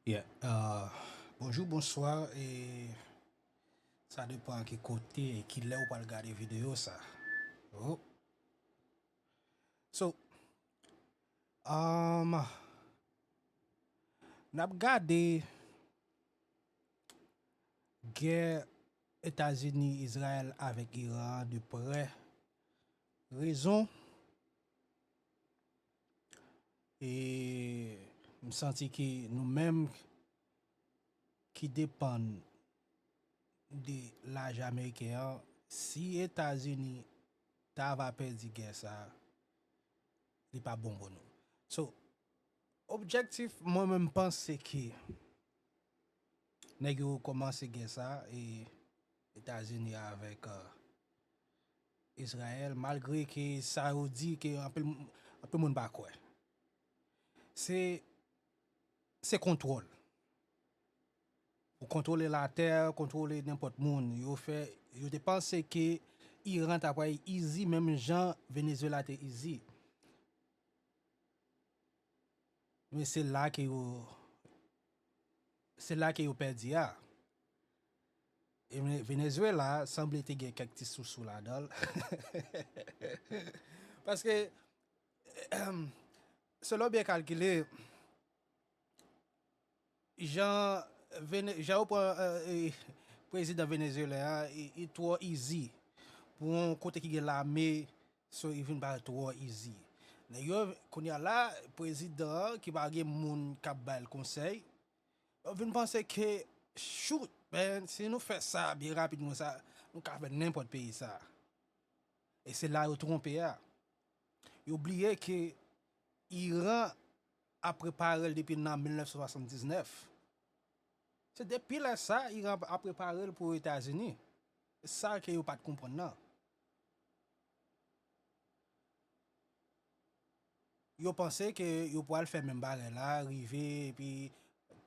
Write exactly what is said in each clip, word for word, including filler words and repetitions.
Yeah. Uh, bonjou, bonswa, e sa depan ki kote e ki lè ou pral gade videyo sa. Oh. So, um, n ap gade gè Etazini, Izrayèl avèk Iran de prè. Rezon, e m santi ke nou menm ki depann de lajan ameriken an, si Etazini ta va pèdi gè sa, li pa bon pou nou. So, objektif, mwen menm panse ke nèg yo kòmanse gè sa, e Etazini avèk, uh, Izrayèl, malgre ke sa yo di ke anpil, anpil moun pa kwè. Se, se kontwòl. Pou kontwole latè, kontwole nenpòt moun. Yo fè, yo te panse ke Iran ta pral easy, menm jan Venezuela te easy. Men se la ke yo, se la ke yo pèdi a. E Vene-, Venezuela sanble te gen kèk ti sousou ladan l. Paske, selon byen kalkile, jan Vene-, jan yo pran, eh, eh, prezidan venezuelyen an, li, li twò easy. Pou yon kote ki gen lame, so li vin parèt twò easy. Nèg yo, kounye a la, prezidan an, ki pa gen moun k ap ba l konsèy, yo vin panse ke, shoot, man, si nou fè sa byen rapid konsa, nou ka fè nenpòt peyi sa. E se la yo twonpe a. Yo bliye ke Iran ap prepare l depi nan mil nèf san swasanndiznèf. Se depi lè sa, Iran ap prepare l pou Etazini. Se sa ke yo pa t konprann nan. Yo panse ke yo pral fè menm bagay la, rive, epi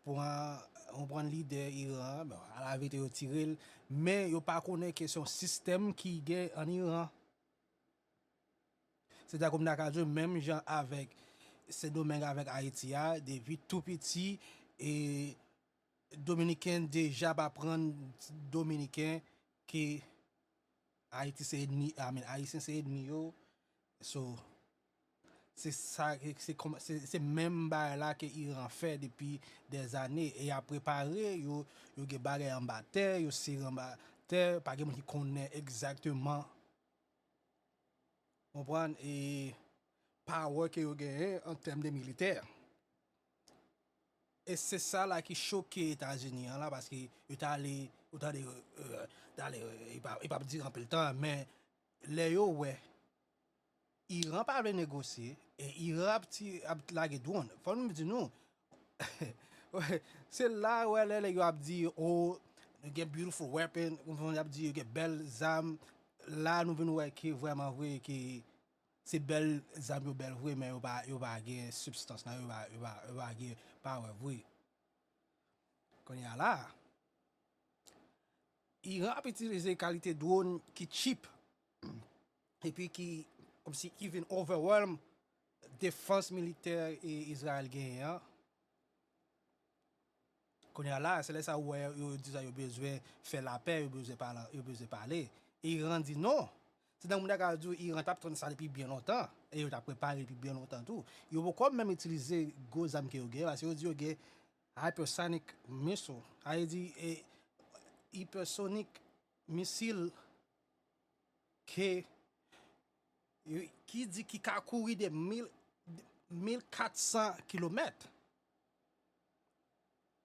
pran, konprann lidè Iran an, bon, alaverite yo tire l, men yo pa konnen ke se yon sistèm ki gen ann Iran. Se ta kòm ta ka di w, menm jan avèk Sendomeng avèk Ayiti a, depi tou piti, e Dominiken deja ap aprann Dominiken ke Ayiti se ènmi, I mean, Ayisyen se ènmi yo. So, se sa, se kòm, se, se menm bagay la ke Iran fè depi dèzane. E y ap prepare, yo, yo gen bagay anba tè, yo sere anba tè, pa gen moun ki konnen egzakteman, konprann, e power ke yo genyen an tèm de militè. E se sa la ki choke Etazini an la, paske yo t ale, yo t ale, euh, t ale, euh, e pa, e p ap dire anpil tan, men lè yo wè Iran pa vle negosye, e Iran ap ti, ap lage dwòn. Fò nou di nou, se la wè lè, lè yo ap di, oh, nou gen beautiful weapon, konprann, y ap di yo gen bèl zam, la nou vin wè ke vrèman vre ke se bèl zam yo bèl vre, men yo pa, yo pa gen sibstans nan yo, yo pa, yo pa, yo pa gen power vre. Kounye a la, Iran ap itilize kalite dwòn ki cheap, epi ki, kòmsi, ki vin overwhelm defans militè e Izrayèl genyen an. Kounye a la, se lè sa ou wè yo di sa yo bezwen fè lapè, yo bezwen pale, yo bezwen pale. E Iran di non. Se tankou moun ta ka di w Iran t ap tann sa depi byen lontan, e yo t ap prepare depi byen lontan tou. Yo poko menm itilize gwo zam ke yo gen, paske yo di yo gen hypersonic missile, sa vle di, e, hypersonic missile ke, ki di ki ka kouri de mil, mil kat san kilomèt.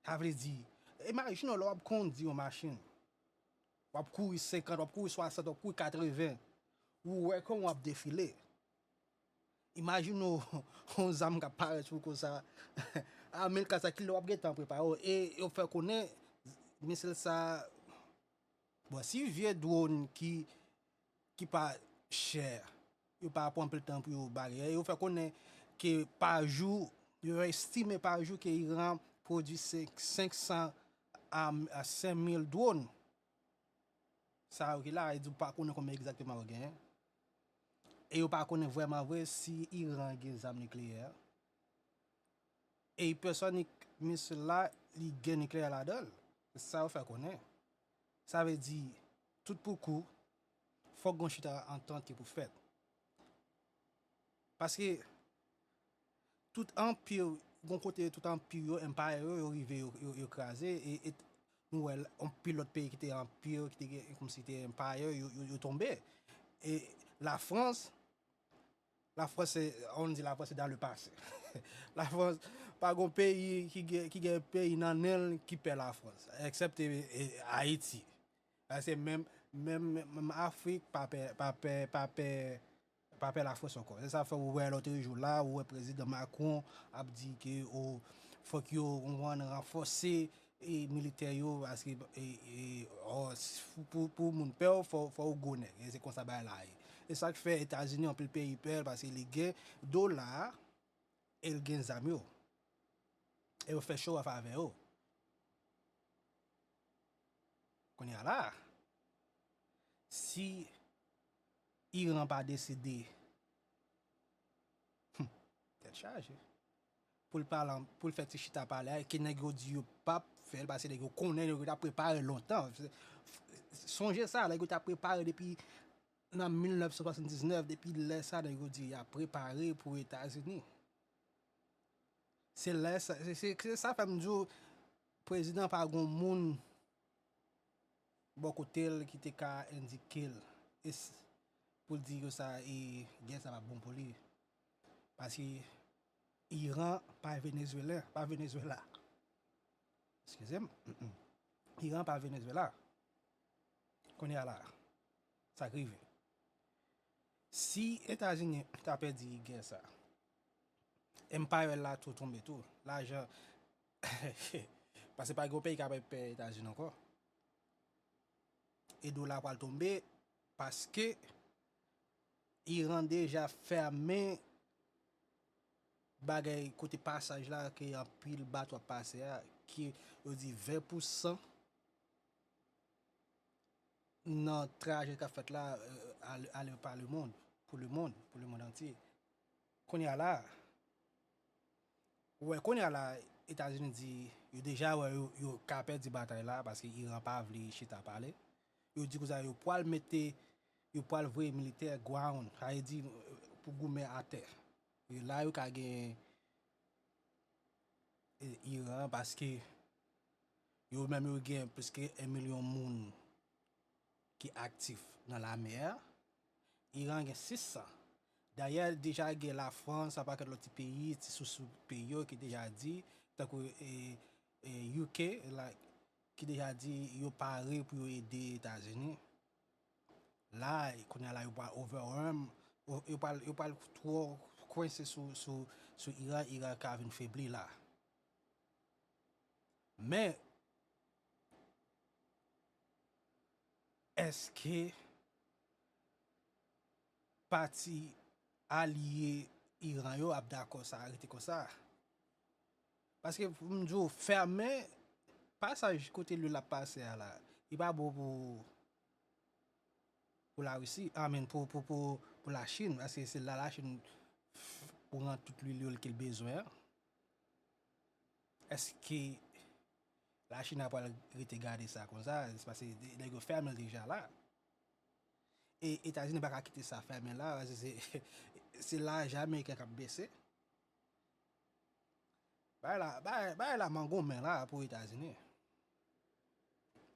Sa vle di, imajine w lè w ap kondi yon machin, w ap kouri senkant, w ap kouri swasant, w ap kouri katreven, ou wè kòman w ap defile. Imajine w yon zam k ap parèt sou w konsa, a mil kat san kilomèt, w ap gentan prepare w. E yo fè konnen misil sa, bon, si vye dwòn ki, ki pa chè, yo pa pran anpil tan pou yo bare. Yo fè konnen ke pa jou, yo estime pa jou ke Iran pwodui senk, senk san a, a senk mil dwòn. Sa yo ki la, e di w pa konnen konbyen egzakteman yo genyen. E yo pa konnen vrèman vre si Iran gen zam nikleyè. E hypersonic missile la, li gen nikleyè ladan l. Se sa yo fè konnen. Sa vle di, tout pou kou, fòk gon chita antant ki pou fèt. Paske tout anpi, gon kote tout anpi yo, empire yo, yo rive, yo, yo, yo kraze, e, e nou wè l, anpil lòt peyi ki te anpi, ki te gen, kòmsi te empire, yo, yo, yo tonbe. E Lafrans, Lafrans se, on di Lafrans se dans le passé. Lafrans, pa gon peyi ki gen, ki gen peyi nan nen l ki pè Lafrans, eksepte, e, Ayiti. Paske menm, menm, menm Afrik pa pè, pa pè, pa pè, pa pè Lafrans ankò. Se sa fè ou wè lòtrejou la, ou wè prezidan Macron ap di ke, o, fòk yo, konprann, ranfòse e militè yo, paske, e, e, o, s-, pou, pou moun pè w, fò, fò w gwo nèg. E se konsa bagay la ye. E sa k fè Etazini, anpil peyi pè l, paske li gen dola a, e l gen zam yo. E yo fè cho a favè yo. Kounye a la, si Iran pa deside, hmm, tèt chaje. Pou l pale, pou l fè ti chita pale a, ke nèg yo di yo p ap fè l, paske nèg yo konnen, nèg yo t ap prepare lontan. Sonje sa, nèg yo t ap prepare depi nan mil nèf san swasanndiznèf, depi lè sa, nèg yo di y ap prepare pou Etazini. Se lè sa, se, se, se sa fè m di w, prezidan pa gon moun bò kote l ki te ka endike l, e s-, pou l di yo sa, e gè sa p ap bon pou li. Paske Iran pa Venezuela, pa Venezuela. Eskize m. Iran pa Venezuela. Kounye a la, sa k rive. Si Etazini ta pèdi gè sa, empire la tou tonbe tou. Lajan, paske pa gen yon peyi k ap pè Etazini ankò. E dola pral tonbe paske Iran deja fèmen bagay kote pasaj la ke anpil bato ap pase a, ki yo di ven pousan nan trajè k ap fèt la, euh, ale, ale pa lemonn, pou lemonn, pou lemonn antye. Kounye a la, ou wè, kounye a la, Etazini di, yo deja wè yo, yo ka pèdi batay la, paske Iran pa vle chita pale. Yo di konsa, yo pral mete, yo pral voye militè ground, sa vle di, euh, pou goumen atè. E la, yo ka gen, e, Iran, paske yo menm yo gen plis ke en milyon moun ki aktif nan lame a. Iran gen sis san. Dayè, deja gen Lafrans, yon pakèt lòt ti peyi, ti sousou peyi yo ki deja di, tankou, e, e, U K, la, ki deja di yo pare pou yo ede Etazini. La, kounye a la, yo pral overwhelm, yo, yo pral, yo pral twò kwense sou, sou, sou Iran, Iran ka vin febli la. Men, èske pati alye Iran yo ap dakò sa rete konsa? Paske pou m di w, fèmen pasaj kote lwil ap pase a la, li pa bon pou, pou Larisi, I mean, pou, pou, pou, pou Lachin, paske se la Lachin pran tout lwil yo ke l bezwen an. Èske Lachin ap pral rete gade sa konsa? Se paske nèg yo fèmen l deja la. E Etazini pa ka kite sa fèmen la, paske se, se lajan ameriken k ap bese. Bagay la, bagay, bagay la mangonmen la pou Etazini.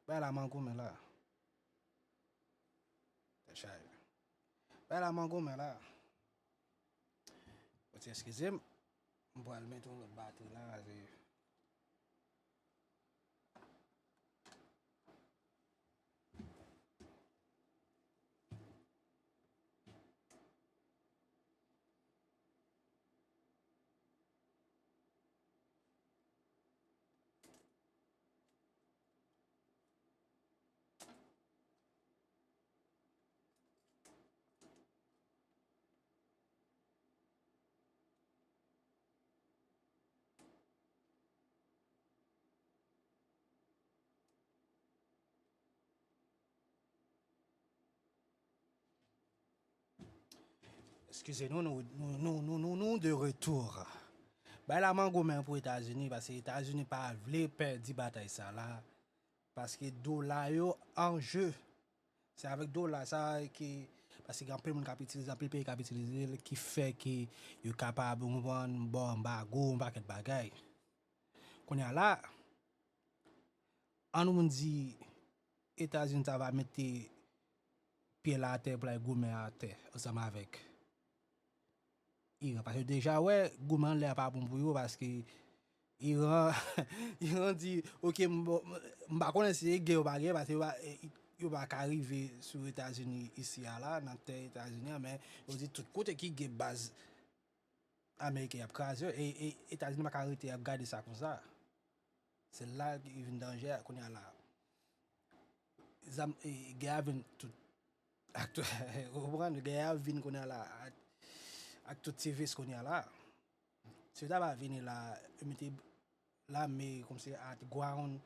Bagay la mangonmen la. Tèt chaje. Bagay la mangonmen la. Ou ti eskize m, m pral mete yon lòt batri la, se Eskize nou, nou, nou de retour. Bay la mangonmen pou Etazini, paske Etazini pa vle pèdi batay sa la, paske dola yo an je. Se avèk dola sa ki, paske gen anpil moun k ap itilize, anpil peyi k ap itilize l, ki fè ke yo kapab, ou konprann, ba w anbago, yon pakèt bagay. Kounye a la, ann nou di Etazini ta va mete pye l atè pou l al goumen atè ansanm avèk Iran. Paske yo deja wè goumen anlè a pa bon pou yo, paske Iran, Iran di, oke, m, m pa konnen si se gen ou pa gen, paske yo pa, yo pa ka rive sou Etazini isi a la, nan tè Etazini an, men yo di tout kote ki gen baz ameriken y ap kraze yo, e, e Etazini pa ka rete ap gade sa konsa. Se la ki vin danje a kounye a la. Zam, e, gè a vin tout, ak tout, ou konprann? Gè a vin kounye a la ak, ak tout ti vis kounye a la. Si yo ta va vini la, yo mete lame kòmsi at ground,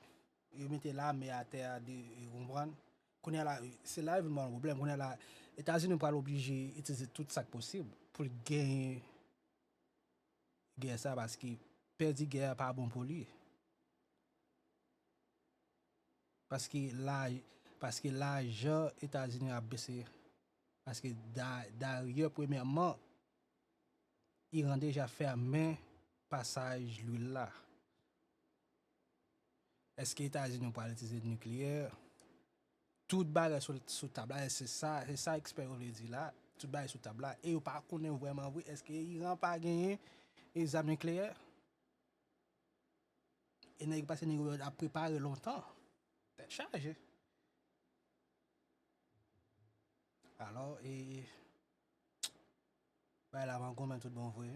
yo mete lame atè a, de, ou konprann? Kounye a la, se la yo vin ba nou pwoblèm. Kounye a la, Etazini pral oblije itilize tout sa k posib pou l genyen gè sa, paske pèdi gè a pa bon pou li. Paske la, paske lajan Etazini ap bese. Paske da, dayè, premyèman, Iran deja fèmen pasaj lwil la. Èske Etazini pral itilize nikleyè? Tout bagay sou, sou tab la, e se sa, se sa ekspè yo vle di la. Tout bagay sou tab la. E yo pa konnen vrèman vre, èske Iran pa genyen e zam nikleyè? E nèg pase nèg yo ap prepare lontan. Tèt chaje. Alò, e, bay la mangonmen tout bon vre.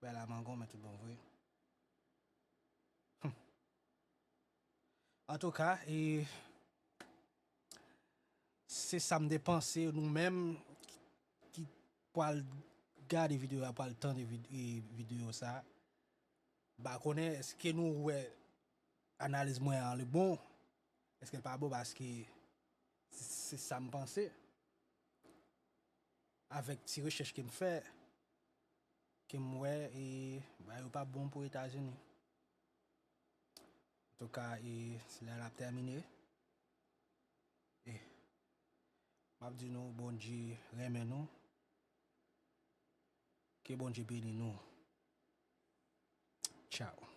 Bay la mangonmen tout bon vre. Antouka, e, se sa m te panse, nou menm ki, ki pral gade videyo a, pral tande vid-, e, videyo sa. M pa konnen èske nou wè analiz mwen an li bon, èske l pa bon, paske se, se sa m panse. Avèk ti rechèch ke m fè, ke m wè, e, bagay yo pa bon pou Etazini. Antouka, e, se la l ap tèmine. E, m ap di nou, Bondye renmen nou. Ke Bondye beni nou. Tchaw.